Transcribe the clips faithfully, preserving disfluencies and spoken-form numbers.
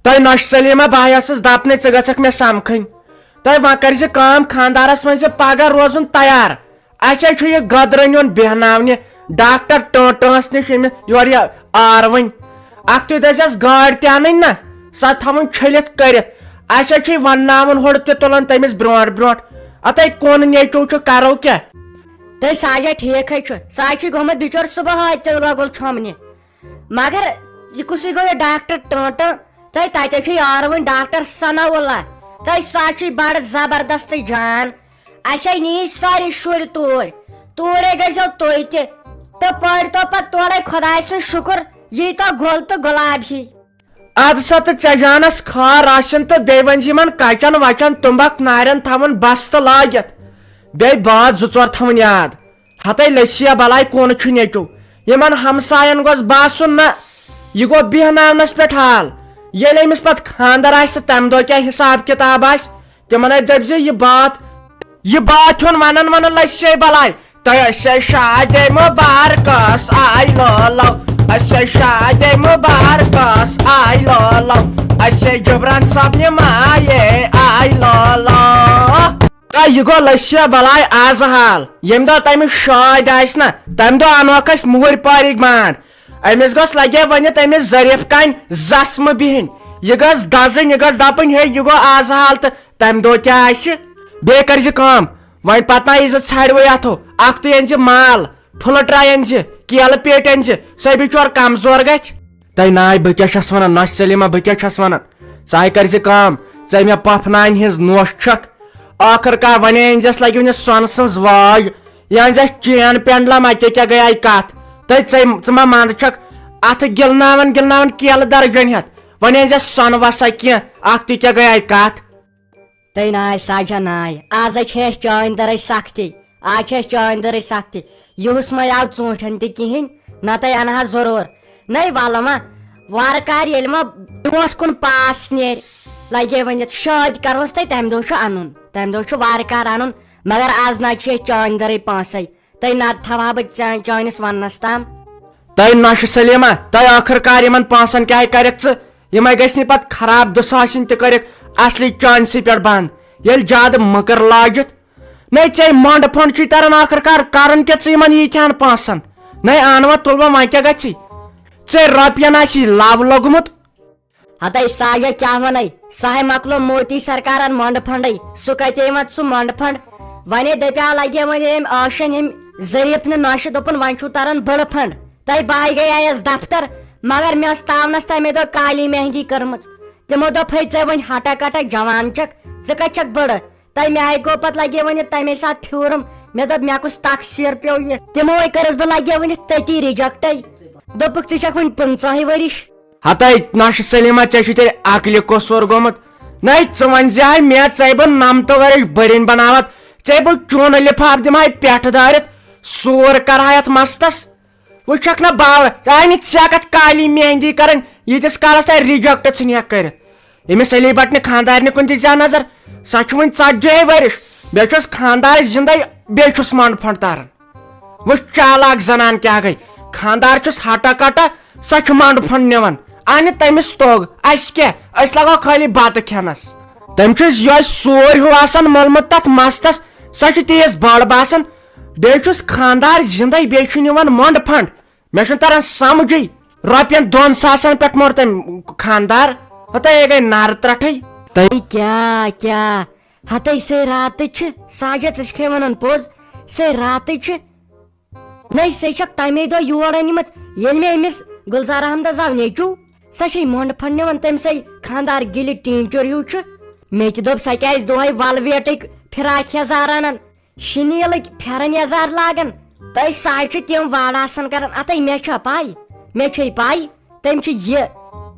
تۄہہِ نۄشہِ سلیمہ، بہٕ ہا ٲسٕس دپنَے، ژٕ گژھکھ مےٚ سمکھٕنۍ۔ تۄہہِ وۄنۍ کٔرۍ زِ کٲم، خانٛدارس ؤنۍ زِ پگاہ روزُن تیار۔ اسہِ حظ چھُ یہِ گدرٕ نیُن بیہناونہِ ڈاکٹر ٹٲنٛٹہس نِش، ییٚمِس یورٕ یہِ آروٕنۍ۔ اکھتُے دٔسۍ اَسہِ گاڈ تہِ انٕنۍ نا، سۄ تھاوٕنۍ چھٔلِتھ کٔرِتھ۔ اسہِ حظ چھُ یہِ ونناوُن ہُرٕ تہِ تُلان تٔمِس برونٛٹھ برونٛٹھ۔ اتھے کُن نیٚچو چھُ، کرو کیٛاہ؟ تہٕ ساجا ٹھیٖک حظ چھُ، سُہ حظ چھُ گوٚمُت بِچور صبحٲے تِلہٕ گۄگُل چھۄمبنہِ۔ مگر یہِ کُسٕے گوٚو یہِ ڈاکٹر ٹٲنٛٹہٕ؟ تہٕ تَتہِ چھُ یارٕ وۄنۍ ڈاکٹر ثناء اللہ۔ تہٕ سُہ چھُ بڑٕ زبردست جان۔ اَسے نِیِس سٲری شُرۍ توٗرۍ۔ توٗرے گٔژھۍزیو تُہۍ تہِ۔ تہٕ پٔرۍتو پتہٕ تورے خۄداے سُنٛد شُکُر، ییٖتو گُل تہٕ گۄلاب ہی۔ اَدٕ سا تہٕ ژےٚ جانس خار آسن تہٕ بیٚیہِ ؤنۍ زِ یِمن کچن وچن تُمبکھ نارٮ۪ن تھاوُن بستہٕ لٲگِتھ۔ بیٚیہِ بٲتھ زٕ ژور تھاوٕنۍ یاد۔ ہتے لٔسیا بلاے کونہٕ چھُ نیٚچو۔ یِمن ہمساین گوٚژھ باسُن نہ، یہِ گوٚو بیہناونس پٮ۪ٹھ حال۔ ییٚلہِ أمِس پتہٕ خانٛدر آسہِ تہٕ تمہِ دۄہ کیٛاہ حساب کتاب آسہِ؟ تِمن ہے دٔپۍ زِ یہِ بٲتھ، یہِ بٲتھ ہیوٚن ونان ونان لٔسے بلاے۔ تۄہہِ ٲسے شادے مُبارکس آے لولو، ٲسے شادے مُبارکس آے لولو، ٲسے جبران صٲبنہِ مایے آے لولو۔ تہٕ یہِ گوٚو لٔسیا بلاے آز حال۔ ییٚمہِ دۄہ تٔمِس شٲدۍ آسہِ نا، تَمہِ دۄہ اَنوکھ أسۍ مُہٕرۍ پٲرِکۍ بانٛڈ۔ أمِس گوٚژھ لگے ؤنِتھ أمِس ظریف کامہِ زسمہٕ بِہِنۍ۔ یہِ گٔژھ دزٕنۍ، یہِ گٔژھ دپٕنۍ، ہے، یہِ گوٚو آز حال، تہٕ تَمہِ دۄہ کیٛاہ آسہِ؟ بیٚیہِ کٔرۍ زِ کٲم، وۄنۍ پتہٕ نا یی زِ ژھرِ وٕے اَتھو، اکھ تُے أنۍ زِ مال، ٹھُلہٕ ٹرٛاے أنۍ زِ، کیلہٕ پیٹہِ أنۍ زِ، سُے بِچور کمزور گژھِ۔ تَے ناے، بہٕ کیٛاہ چھَس وَنان، نۄشہِ سلیمہ، بہٕ کیٛاہ چھَس وَنان؟ ژٕ ہاے کٔرۍ زِ کٲم، ژٕ ہے مےٚ پۄپھٕ نانہِ ہِنٛز نوش چھَکھ۔ ٲخٕر کار وَنے أنۍ زٮ۪س لَگہِ وٕنہِ سۄنہٕ سٕنٛز واج، یا أنۍ زٮ۪س چین پینڈلم، اَتہِ کیٛاہ گٔیے کَتھ؟ تَے ژَے، ژٕ ما منٛدٕ چھَکھ؟ اَتھٕ گِلناوان گِلناوان کیلہٕ درجن ہٮ۪تھ، وۄنۍ أنۍ زٮ۪س سۄنہٕ وَسا کینٛہہ، اَکھ تہِ کیٛاہ گٔیے کَتھ؟ تہٕ ناے ساجا ناے، آز چھِ اَسہِ چٲنۍ دٔرٕے سختی، آز چھِ اَسہِ چٲنۍ دٔرٕے سختی۔ یُہُس مَے آو ژوٗنٛٹھٮ۪ن تہِ کِہیٖنۍ، نَتہٕ اَنہٕ ہا ضروٗر۔ نَے وَلہٕ وۄنۍ، وارٕ کارٕ ییٚلہِ وۄنۍ برونٛٹھ کُن پاس نیرِ، لَگے ؤنِتھ شٲدۍ کَرہوس تہٕ تَمہِ دۄہ چھُ اَنُن، تَمہِ دۄہ چھُ وارٕ کارٕ اَنُن، مگر آز نہ چھِ اَسہِ چٲنۍ دٔرٕے پونٛسَے۔ تہٕ نَتہٕ تھاوہا بہٕ چا-، چٲنِس وَننَس تام۔ تہٕ نۄشہِ سلیمہ، تہٕ ٲخٕر کار یِمَن پونٛسَن کیٛاہ کَرٮ۪کھ ژٕ؟ یِمَے گٔژھۍ نہٕ پَتہٕ خراب دُساسِنۍ تہِ کٔرِکھ اَصلی چانسٕے پٮ۪ٹھ بنٛد۔ ییٚلہِ زیادٕ مٔکٕر لاجِتھ، نَے ژےٚ مۄنٛڈٕ پھۄنٛڈ چھُے تَران ٲخٕر کار کَرُن کیٛاہ ژٕ یِمَن ییٖتِہَن پونٛسَن؟ نَے اَنوا تُلوا وۄنۍ کیٛاہ گژھی؟ ژےٚ رۄپیَن آسی لَو لوٚگمُت۔ ہتے ساجہ کیٛاہ ونے، سہ ہے مۄکلو مودی سرکارن مۄنڈٕ پھنڈے، سُہ کتے یِوان سُہ مۄنڈٕ پھنڈ؟ ونے دپیٛاو لگے وۄنۍ أمۍ ٲشن أمۍ ظریف نہٕ نۄشہِ، دوٚپُن وۄنۍ چھُو تران بٕڑٕ پھنڈ۔ تہٕ بہٕ گٔیایس دفتر، مگر مےٚ ٲس تاونس تمے دۄہ کالی مہندی کٔرمٕژ۔ تِمو دوٚپ ہے ژےٚ وۄنۍ ہٹا کٹا جوان چھکھ، ژٕ کتہِ چھکھ بٕڑٕ؟ تہٕ مےٚ آیہِ گوٚو پتہٕ لگے وۄنۍ یہِ تمے ساتہٕ پھیوٗرُم۔ مےٚ دوٚپ مےٚ کُس تقصیر پیوٚو یہِ؟ تِموے کٔرٕس بہٕ لگے وۄنۍ تٔتی rejectے۔ دوٚپُکھ ژٕ چھکھ وۄنۍ پٕنٛژٕہے ؤرِش۔ ہتے نۄشہِ سلیمہ، ژےٚ چھُے تیٚلہِ عقلہِ قصوٗر گوٚمُت۔ نَے ژٕ وَنہِ زِ ہاے مےٚ ژَے بہٕ نَمتہٕ ؤرِش بٔڑِن بناوَتھ، ژَے بہٕ چوٗنہٕ لِفاف دِمہٕ ہاے پٮ۪ٹھٕ دٲرِتھ، سوٗر کرٕ ہاے اَتھ مستس۔ وۄنۍ چھکھ نہ باورٕ، ژٕ آے نہٕ ژےٚ کتھ کالی مہندی کرٕنۍ، ییٖتِس کالس تۄہہِ reject ژھٕنہِ ہا کٔرِتھ۔ أمِس علی بٹنہِ خانٛدارنہِ کُن دِژ زِ ہا نظر، سۄ چھِ وُنہِ ژتجی ؤرِش، بیٚیہِ چھُس خانٛدار زِندَے، بیٚیہِ چھُس مۄنٛڈٕ پھۄنٛڈ تاران۔ وٕچھ چالاک زنان کیٛاہ گٔے، خانٛدار چھُس ہٹا کٹا، سۄ چھِ مۄنٛڈٕ پھۄنٛڈ نِوان۔ اَنہِ تٔمِس توٚگ، اَسہِ کیٛاہ، أسۍ لگو خٲلی بتہٕ کھٮ۪نس۔ تٔمۍ چھُ یۄس سورۍ ہیوٗ آسان مٔلمُت تتھ مستس، سۄ چھِ تیٖژ بٔڑ باسان۔ بیٚیہِ چھُس خانٛدار زِندَے، بیٚیہِ چھُ نِوان مۄنٛڈٕ پھنٛڈ۔ مےٚ چھُنہٕ تران سمجھٕے، رۄپین دۄن ساسن پٮ۪ٹھ موٚر تٔمۍ خانٛدار۔ ہتے یہِ گٔے نارٕ ترٛٹھٕے۔ تٔمۍ کیٛاہ، کیٛاہ؟ ہتے سۄے راتٕچ چھِ، ساجد، ژٕ چھکھے ونان پوٚز؟ سۄے راتٕچ چھِ۔ نَے سۄے چھکھ تَمے دۄہ یور أنمٕژ، ییٚلہِ مےٚ أمِس گُلزار احمدس آو نیٚچوٗ۔ سۄ چھے مۄنٛڈٕ پھنٛڈ نِوان تٔمۍ سٕے خانٛدار گِلہِ ٹیٖنچُر ہیوٗ چھُ۔ مےٚ تہِ دوٚپ سۄ کیٛازِ دۄہے ولویٹٕکۍ فراک یزار انان، شِنیٖلٕکۍ پھٮ۪رن یزار لاگان۔ تہٕ سۄے چھِ تِم وارٕ آسان کران۔ اَتے مےٚ چھا پَے؟ مےٚ چھے پَے تٔمۍ چھِ یہِ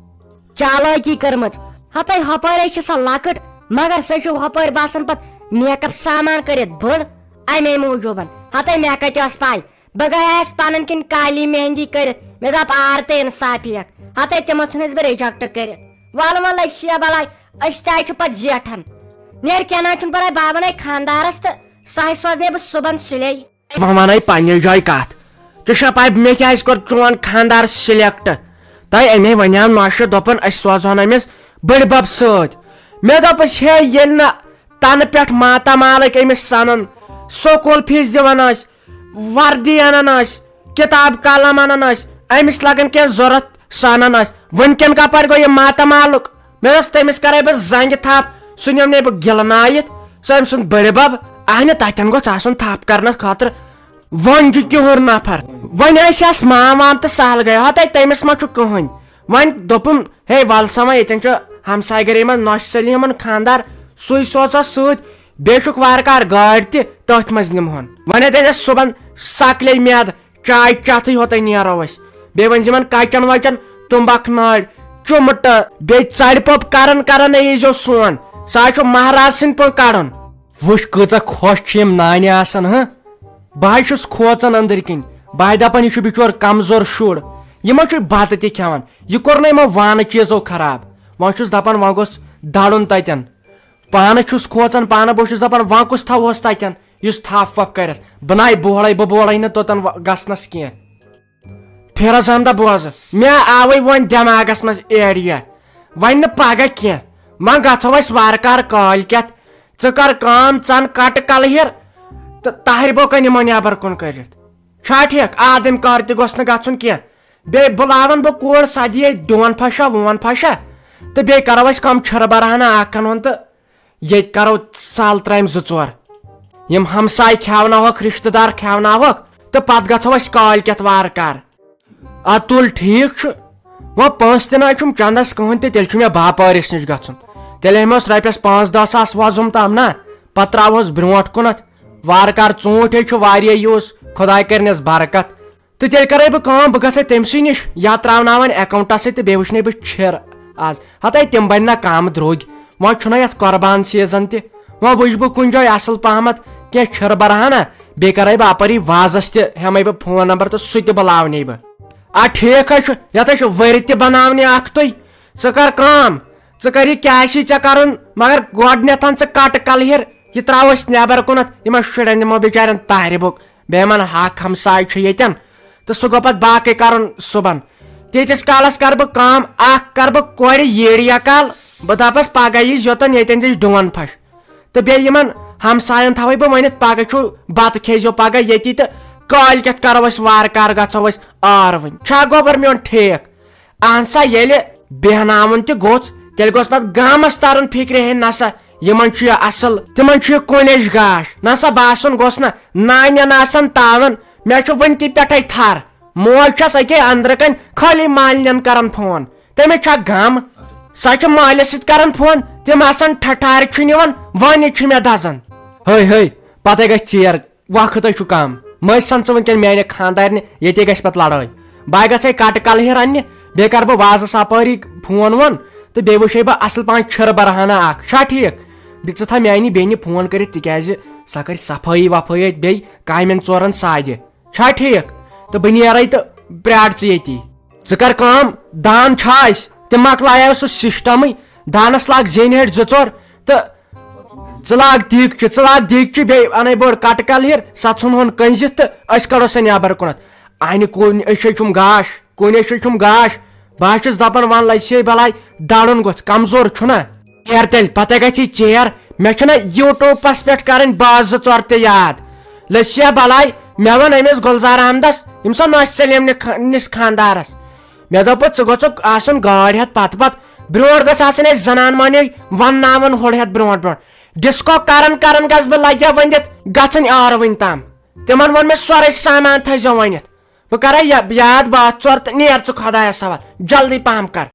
چالٲکی کٔرمٕژ۔ ہتے ہۄپٲرۍ چھِ سۄ لۄکٕٹ، مگر سۄ چھِ ہۄپٲرۍ باسان پتہٕ make up سامان کٔرِتھ بٔڑ۔ اَمے موٗجوٗبن۔ ہتے مےٚ کتہِ ٲس پَے؟ بہٕ گٔیس پنٕنۍ کِنۍ کالی مہندی کٔرِتھ۔ مےٚ دوٚپ، آر تہٕ انصافی اکھ۔ ہتے تِمو ژھٕنۍ أسۍ بہٕ reject کٔرِتھ۔ وَلہٕ وَلہٕ، أسۍ چھِ یا بلاے، أسۍ تہِ حظ چھِ پتہٕ زیٹھان۔ نیر، کینٛہہ نہ حظ چھُنہٕ پرواے، بہٕ ہا وَنے خانٛدارس تہٕ سُہ ہا سوزنے بہٕ صُبحن سُلے۔ وۄنۍ وَنے پننہِ جایہِ کتھ۔ ژےٚ چھا پاے مےٚ کیٛازِ کوٚر چون خانٛدار select؟ تۄہہِ أمے وَنیٛاو نۄشہِ، دوٚپُن أسۍ سوزہون أمِس بٔڈِ بب سۭتۍ۔ مےٚ دوٚپُس، ہے، ییٚلہِ نہٕ تنہٕ پٮ۪ٹھ ماتامالٕکۍ أمِس سنان، سکوٗل فیٖس دِوان ٲسۍ، وردی انان ٲسۍ، کتاب قلم انان ٲسۍ، أمِس لگان کینٛہہ ضروٗرت، سُہ انان ٲسۍ۔ وٕنکٮ۪ن کپٲرۍ گوٚو یہِ ماتامالُک؟ مےٚ دوٚپُس، تٔمِس کرے بہٕ زنگہِ تھپھ، سُہ نیوٗ نے بہٕ گِلہٕ نٲیِتھ، سُہ أمۍ سُنٛد بٔڈِ بب۔ اہنہِ، تتٮ۪ن گوٚژھ آسُن تھپھ کرنس خٲطرٕ وۄنۍ چھُ کِہُر نفر۔ وۄنۍ ٲسۍ اَس مام وام تہٕ سہل گٔے۔ ہتے تٔمِس ما چھُ کٕہٕنۍ؟ وۄنۍ دوٚپُن، ہے، وَل سا وۄنۍ، ییٚتٮ۪ن چھُ ہمسایہِ گٔری منٛز نۄشہِ سلیٖمَن خانٛدار، سُے سوزہوس سۭتۍ۔ بیٚیہِ چھُکھ وارٕ کارٕ گٲڑۍ تہِ، تٔتھۍ منٛز نِمہون۔ وۄنۍ ہَتہِ ٲسۍ صُبحن سَکلے میادٕ، چاے چٮ۪تھٕے ہوتَے نیرو أسۍ۔ بیٚیہِ ؤنۍ زِ یِمَن کَچَن وَچَن، تُمبَکھ نٲڑۍ، چُمٹہٕ، بیٚیہِ ژَرِ پوٚپ کَرَن کَرَن یی زیو سون۔ سُہ حظ چھُ مہراز سٕنٛدۍ پٲٹھۍ کَڑُن۔ وٕچھ، کۭژاہ خۄش چھِ یِم نانہِ آسان، ہہ؟ بہٕ حظ چھُس کھوژان أنٛدٕرۍ کِنۍ۔ بہٕ حظ دَپان، یہِ چھُ بِچور کمزور شُر، یہِ ما چھُ بَتہٕ تہِ کھٮ۪وان؟ یہِ کوٚر نہٕ یِمو وانہٕ چیٖزو خراب۔ وۄنۍ چھُس دَپان، وۄنۍ گوٚژھ دَرُن تَتٮ۪ن۔ پانہٕ چھُس کھوژان پانہٕ، بہٕ چھُس دَپان، وۄنۍ کُس تھاوہوس تَتٮ۪ن یُس تھپھ وپھ کَرٮ۪س؟ بہٕ نَے بوہڑَے، بہٕ بوہڑَے نہٕ توٚتَن و-، گژھنَس کینٛہہ۔ فیروز احمدہ، بوزٕ، مےٚ آوٕے وۄنۍ دٮ۪ماغَس منٛز ایڈیا، وۄنۍ نہٕ پَگاہ کینٛہہ، وۄنۍ گژھو أسۍ وارٕ کارٕ کٲلۍ کٮ۪تھ۔ ژٕ کر کٲم، ژَن کَٹہٕ کَلہٕ ہیر تہٕ طاہر بوکَن نِمو نٮ۪بر کُن کٔرِتھ۔ چھا ٹھیٖک؟ آدم کار تہِ گوٚژھ نہٕ گژھُن کینٛہہ۔ بیٚیہِ بُلاون بہٕ کوٗر، سۄ دِیے ڈون پھشا وون پھشا، تہٕ بیٚیہِ کرو أسۍ کٲم، چھِرٕ برہنا اکھ انہون تہٕ ییٚتہِ کرو سال ترامہِ زٕ ژور۔ یِم ہمساے کھیاوناوہوکھ، رشتہٕ دار کھیاوناوہوکھ، تہٕ پتہٕ گژھو أسۍ کالۍ کٮ۪تھ وارٕ کار۔ اتُل، ٹھیٖک چھُ۔ وۄنۍ پونٛسہٕ تہِ نہ چھُم چندس کٕہٕنۍ تہِ، تیٚلہِ چھُ مےٚ باپٲرِس نِش گژھُن۔ تیٚلہِ ہٮ۪مہوس رۄپیس پانٛژھ دہ ساس وۄزُم تام نا، پتہٕ تراوہوس برونٛٹھ کُنتھ۔ وارٕ کار، ژوٗنٛٹھۍ ہے چھُ واریاہ یوٗس، خۄداے کرنس برکت۔ تہٕ تیٚلہِ کرے بہٕ کٲم، بہٕ گژھے تٔمۍ سٕے نِش، یا تراوناوَن اکاونٹس سۭتۍ، تہٕ بیٚیہِ وٕچھنے بہٕ چھِر آز۔ ہتے تِم بنہِ نہ کم درٛوگۍ۔ وۄنۍ چھُنہ یتھ قربان سیزن تہِ۔ وۄنۍ وٕچھِ بہٕ کُنہِ جایہِ اصل پہمتھ کینٛہہ چھِر برہانہ، بیٚیہِ کرے بہٕ اپٲری وازس تہِ، ہٮ۪مے بہٕ فون نمبر تہٕ سُہ تہِ بلاونَے بہٕ۔ آ، ٹھیٖک حظ چھُ، یتھ حظ چھُ ؤرِ تہِ بناونہِ اکھ تُہۍ۔ ژٕ کر کٲم، ژٕ کر یہِ کیٛاہ چھُے ژےٚ کرُن، مگر گۄڈٕنیتھ ژٕ کٹہٕ کلہٕ ہیر، یہِ تراو أسۍ نٮ۪بر کُنتھ، یِمن شُرٮ۪ن دِمو بِچارٮ۪ن تاہرِ بُک۔ بیٚیہِ یِمن حق ہمساے چھُ ییٚتٮ۪ن، تہٕ سُہ گوٚو پتہٕ باقٕے کرُن صُبحن۔ تیٖتِس کالس کرٕ بہٕ کٲم، اکھ کرٕ بہٕ کورِ ییٖڑیا کال، بہٕ دپس پگاہ ییٖزِ یوٚتن، ییٚتٮ۪ن دِژ ڈون پھش۔ تہٕ بیٚیہِ یِمن ہمساین تھاوے بہٕ ؤنِتھ، پگاہ چھُو بتہٕ کھیزیو پگاہ ییٚتی، تہٕ کالۍ کٮ۪تھ کرو أسۍ وارٕ کارٕ، گژھو أسۍ آروٕنۍ۔ چھا گوٚبر میون ٹھیٖک؟ اہن سا، ییٚلہِ بیہناوُن تہِ گوٚژھ، تیٚلہِ گوٚژھ پتہٕ گامس ترُن فکرِ، ہے نسا، یِمن چھُ یہِ اصل، تِمن چھُ یہِ کُنِش گاش۔ نسا باسُن گوٚژھ نہ، نانٮ۪ن آسن تاون۔ مےٚ چھُ وٕنہِ تہِ پٮ۪ٹھے تھر۔ موج چھس أکے أنٛدرٕ کنۍ خٲلی مالنٮ۪ن کران فون۔ تٔمِس چھا غم؟ سۄ چھِ مٲلِس سۭتۍ کران فون، تِم آسان ٹھٹھارِ چھُ نِوان، وٲنِج چھِ مےٚ دزان۔ ہے ہے، پتے گژھِ ژیر، وقت ہے چھُ کم۔ مٔنٛزۍ سن ژٕ وٕنکٮ۪ن میانہِ خانٛدارنہِ، ییٚتے گژھِ پتہٕ لڑٲے۔ بہٕ گژھے کٹہٕ کلہٕ ہیر اننہِ، بیٚیہِ کرٕ بہٕ وازس اپٲری فون وون، تہٕ بیٚیہِ وٕچھے بہٕ اصل پہن چھِرٕ برہانہ اکھ۔ چھا ٹھیٖک؟ بیٚیہِ ژٕ تھاو میانہِ بیٚنہِ فون کٔرِتھ، تِکیازِ سۄ کرِ صفٲیی وفٲیی اتہِ بیٚیہِ کامٮ۪ن ژورن سادِ۔ چھا ٹھیٖک؟ تہٕ بہٕ نیرے تہٕ پرٛار ژٕ ییٚتی۔ ژٕ کر کٲم، دان چھا اسہِ؟ تہِ مۄکلایو سُہ سسٹمٕے۔ دانس لاگ زینہِ ہیٚٹۍ زٕ ژور تہٕ ژٕ لاگ دیٖگچہِ، ژٕ لاگ دیٖگچہِ، بیٚیہِ اَنے بٔڑ کٹہٕ کلہٕ ہیر، سۄ ژھُنہون کٔنزِتھ تہٕ أسۍ کڑو سۄ نٮ۪بر کُنتھ۔ اَنہِ کُنہِ أسۍ ہے چھُم گاش، کُنہِ أسۍ ہے چھُم گاش۔ بہٕ حظ چھُس دپان، وَن لَسہِ ہے بلاے، دَرُن گوٚژھ، کمزور چھُنہ۔ یار تیٚلہِ پتہ گژھِ ژیر، مےٚ چھُنہ YouTubeس پٮ۪ٹھ کرٕنۍ بٲژ زٕ ژور تہِ یاد۔ لٔسیا بلاے، مےٚ ووٚن أمِس گُلزار احمدس، ییٚمِس نۄش سلیمنہِ خ-، نِس خانٛدارس۔ مےٚ دوٚپُس، ژٕ گوٚژھُکھ آسُن گٲڑۍ ہٮ۪تھ پتہٕ پتہٕ، برونٛٹھ گٔژھ آسٕنۍ اَسہِ زنان مۄہنیو ونناوان ہُرِ ہٮ۪تھ برونٛٹھ برونٛٹھ۔ ڈسکو کران کران گژھٕ بہٕ لگیا ؤنِتھ گژھٕنۍ ٲروٕنۍ تام۔ تِمن ووٚن مےٚ، سورُے سامان تھٲیزیو ؤنِتھ۔ بہٕ کرے یا-، یاد باتھ ژور تہٕ نیر ژٕ خۄدایس حوال، جلدی پہم کر۔